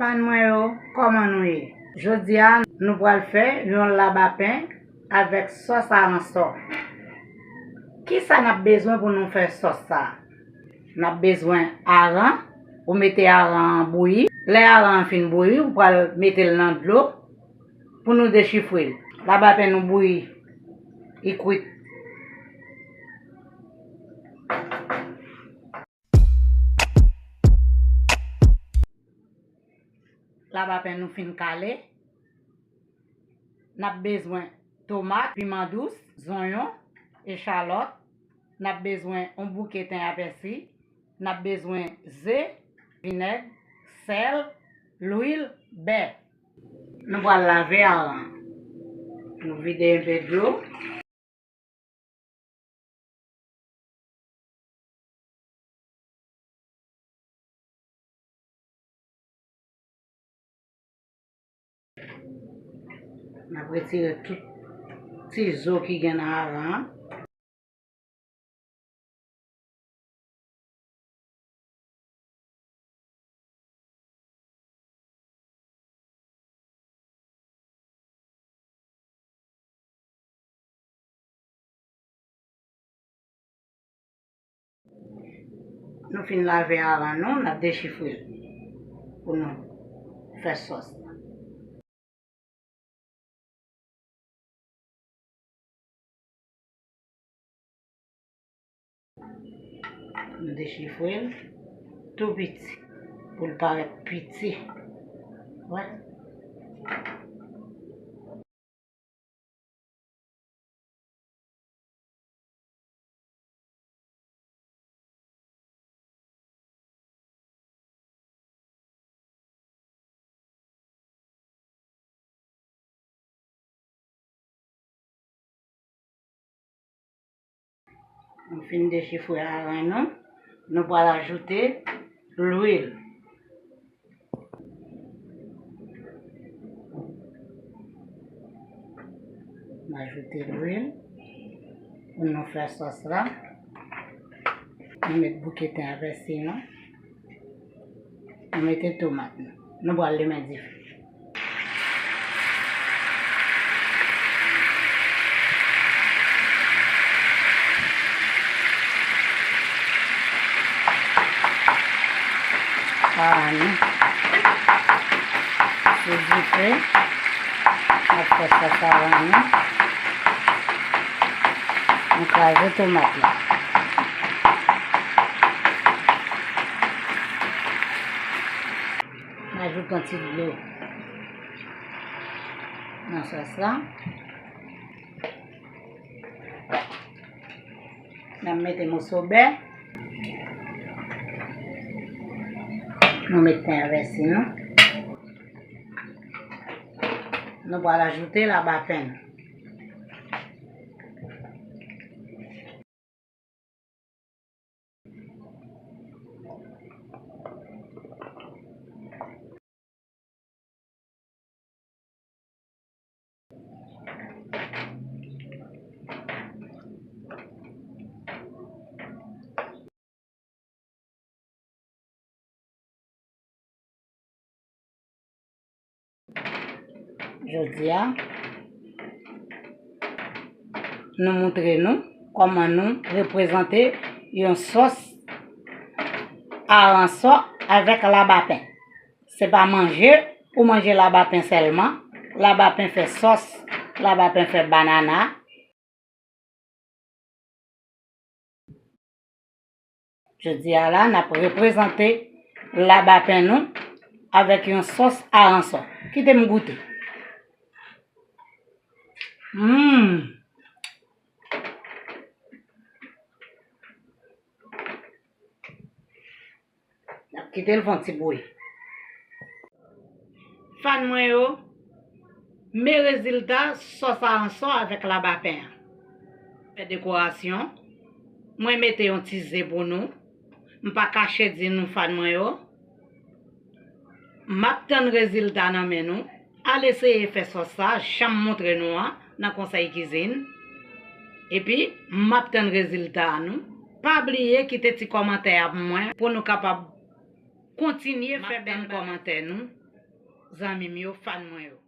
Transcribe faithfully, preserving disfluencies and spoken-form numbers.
Fan mwen yo, kòman nou ye? Jodi a, nou pral fè yon labapen avèk sòs aransò. Kisa n ap bezwen pou nou fè sòs sa a? N ap bezwen aran, ou mete aran an bouyi. Lè aran an fin bouyi, ou pral mete l nan dlo pou nou dechifre l. Labapen nou bouyi, li kwit. Labapen nou fin kale. N ap bezwen tomat, piman dous, zonyon, echalòt. N ap bezwen yon bouke ten a pèsi. N ap bezwen ze, vinèg, sèl, lwil, bè. Nou pral lave aran. Nou vide enpe dlo. N ap retire tout ti zo ki gen nan aran an. Nou fin lave aran nou, n ap dechifre l pou nou fè sòs la. Nou dechifre l tou piti pou l parèt piti. Wè. Nou fin dechifre aran nou, nou pral ajoute lwil. Nou ajoute lwil pou nou fè sòs la. Nou met bouke ten a pèsi nou. Nou mete tomat nou. Nou pral limen dife. Aran nou sou dife. N ap fè sòs aran nou. Nou kraze tomat la. N ajoute yon ti dlo nan sòs la. N ap mete moso bè. Nou met ten a pèsi nou. Nou pral ajoute labapen. Jodi a, nou montre nou kòman nou reprezante yon sòs aransò avèk labapen. Se pa manje pou manje labapen sèlman. Labapen fè sòs, labapen fè banana. Jodi a la, n ap reprezante labapen nou avèk yon sòs aransò. Kite m goute. Hum! N ap kite l fè yon ti bouyi. Fan mwen yo, men rezilta sòs aransò avèk labapen an. Fè dekorasyon, mwen mete yon ti ze pou nou. M pa kache di nou fan mwen yo, m ap tann rezilta nan men nou. Al eseye fè sòs sa, jan m montre nou an, nan konsèy kizin. Epi, m ap tann rezilta nou. Pa bliye kite ti kòmantè a pou mwen, pou nou kapab kontinye fè bèl kòmantè nou. zanmi m yo, fan mwen yo.